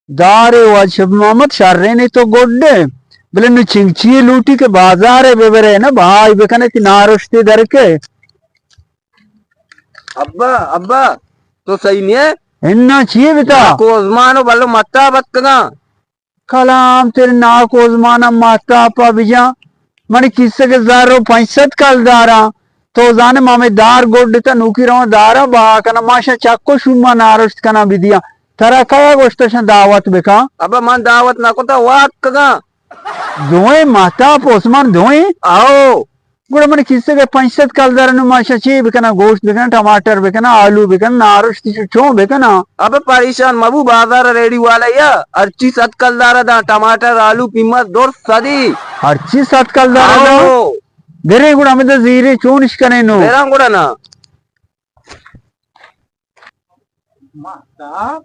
دارے واجہ شبی محمد، شریں، تو گڈ ئے، بلے نوں چنچی لوٹی کہ بازار ءَ ببرئے نا، بہائی بکن ئے، تئی نارشتے درکئے۔ ابا، ابا، تو سہی نہ ئے؟ اناں، چی بتا؟ ناکو عثمان ءُ بلو متا بتکگاں۔ کلام تیرے ناکو عثمان ءَ مہتاپ ءَ بجاں۔ منی کیسگ ءَ زر ءُ پنچ سد کلداراں۔ تو زانے ما ہمے دار گڈ اتاں، نوکی رواں داراں بہا کناں، ما شاں چک ءُ شوما نارشت کناں بدیاں۔ ترا کئے گوشت شاں دعوت بکاں؟ ابا من دعوت نہ کتا، واتکگاں۔ دوئیں مہتاپ ءُ عثمان دوئیں؟ آؤ۔ گڑا من کیسگ ءَ پنچ سد کلدار، نوں ما شاں چے بکناں؟ گوشت بکناں، ٹماٹر بکناں، آلو بکناں، نارشتی چو چون بکناں؟ ابے پریشان مبو، بازار ءَ ریڑی والا یا ہرچی سد کلدار ءَ داں، ٹماٹر، آلو، پیماز درست سدی۔ ہرچی سد کلدار ءَ داں؟ آؤ۔ برے گڑا ہمدا زیرے چونش کنیں نوں؟ بران گڑا نا۔ مہتاپ،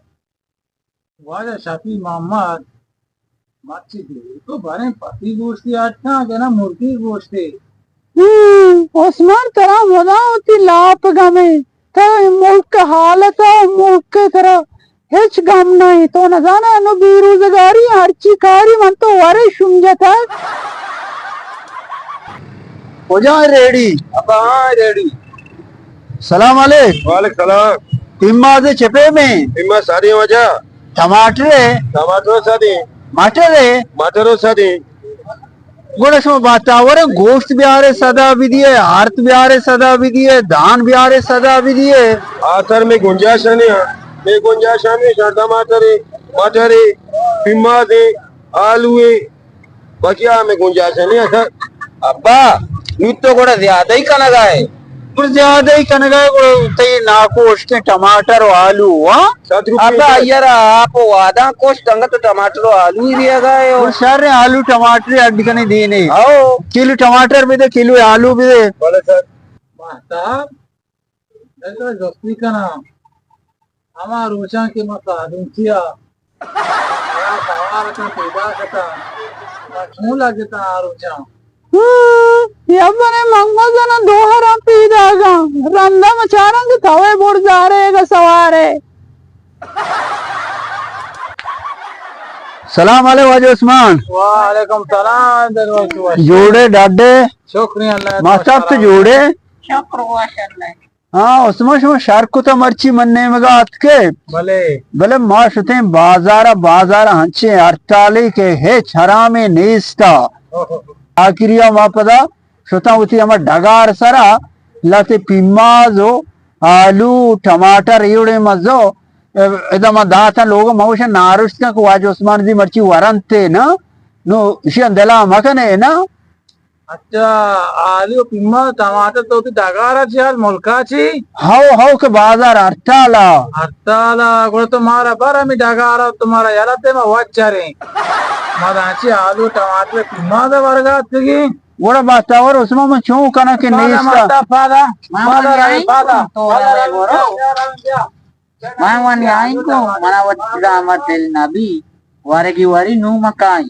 واجہ شفیع محمد، مرچی دیر تو باریں پتی گوشتی اٹکاں کہ نہ مرگی گوشتی؟ ہوں، عثمان ترا مدام وتی لاپ گمیں، ترا اے ملک ءِ حالت ءُ ملک ءِ ترا ہچ گم نہ ایں۔ تو نزاناں انوں بے روزگاری، ہرچی کاری من تو ورے شوم جتگ۔ کجا ایں ریڑی؟ ابا ہاں ریڑی۔ سلام علیک۔ وعلیک سلام۔ پیماز چہ پیمیں؟ پیماز ساری واجہ۔ ٹماٹر ئے؟ ٹماٹر ساری۔ مٹر ئے؟ مٹر ساری۔ گڑا شما باتاوریں گوشت بیارے سدا بدیے، ہارت بیارے سدا بدیے، دان بیارے سدا بدیے۔ آسر میں گنجائش نہیں ہے، میں گنجائش نہیں، ٹماٹر ئے، مٹر ئے، پیماز ئے، آلو ئے، باقی ہمے گنجائش نہیں اصل۔ ابا، نوں تو گڑا زیادہ ہی کنگا ئے۔ گڑا زیادہ ہی کنگا ئے، گڑا تئی ناکو اشکیں ٹماٹر ءُ آلو، ہاں؟ ابا، آئی ءَ را آپ ءُ واداں کشت، انگت تو ٹماٹر ءُ آلو ہی دیگا ئے۔ گڑا شر ایں، آلو ٹماٹر اڈ کنیں دینے۔ ہاؤ۔ کلو ٹماٹر بدے، کلو آلو بدے۔ بلے سر۔ مہتاپ، دگہ جستی کناں۔ ہما روچاں کہ ما سادونچی ءَ سوار اتاں، پیداک اتاں، ما چون لگتاں آ روچاں؟ ہوں، یبرے من گوزناں دوہراں پیداگاں، رندا مچاراں کہ توئے بڑزارے گا سوارے۔ سلام علیکم واجہ عثمان۔ وعلیکم سلام، دروت وش۔ جوڑے ڈاڈے؟ شکریہ اللہ۔ مہتاپ تو جوڑے؟ شکر وش اللہ۔ ہاں، عثمان، شما شر کتا، مرچی من نیمگا اتکے۔ بلے۔ بلے ما شتیں بازارا، بازارا ہنچیں ہڑتالے کہ ہچ حرامے نیستا۔ اوہ۔ آخریا ما پدا شتاں وتی ہما ڈگار سرا، لہتے پیماز و آلو، ٹماٹر، ایوڑیں مزو، ادا ما داتاں لوگ، ما گوشاں نارشت کن کہ واجہ عثمان زی مرچی ورنتے نا، نو اشیاں دلا مکنے نا۔ اچھا، آلو، پیماز، ٹماٹر تو وتی ڈگارا چی حال ملکا چی؟ ہو، ہو کہ بازار ہڑتالا۔ ہڑتالا، گڑا تو مارا بر ہمے ڈگارا، تو مارا یلہ دے ما وت چریں۔ ما دانچی آلو، ٹماٹر، پیماز ورگا اتکگیں۔ گڑا باتاور عثمان من چون کناں کہ پادا نیستا۔ ماتا پادا، پادا روی، پادا، پادا روی، بیا، بیا، بیا۔ من وانی آئین کو، منا وتی زامت دل نبی، ورگی وری نو مکائی۔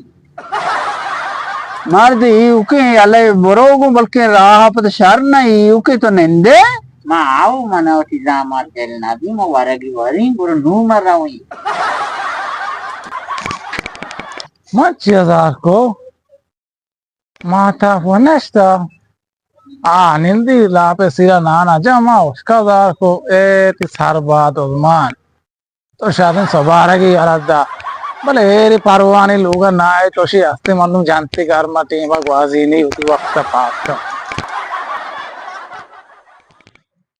مرد ایوکیں، اللہ برو گوں، بلکیں راہ پد شر نہ، ایوکیں تو نندے۔ ما آؤ، منا وتی زامت دل نبی، ما ورگی وری، برو نو مروی۔ من چی ہزار کو؟ ماتا پہ نشتا۔ آ نندی لاپے سیرا نانا جا ما اشکا زار کو، اے تی سر باد عثمان۔ تو شادن سبارگی اردا۔ بلے ایری پروانی لوگا نائے چوشی ہستی مردم جانتی گھر ما ٹیما گوازینی ہوتی وقت پاک۔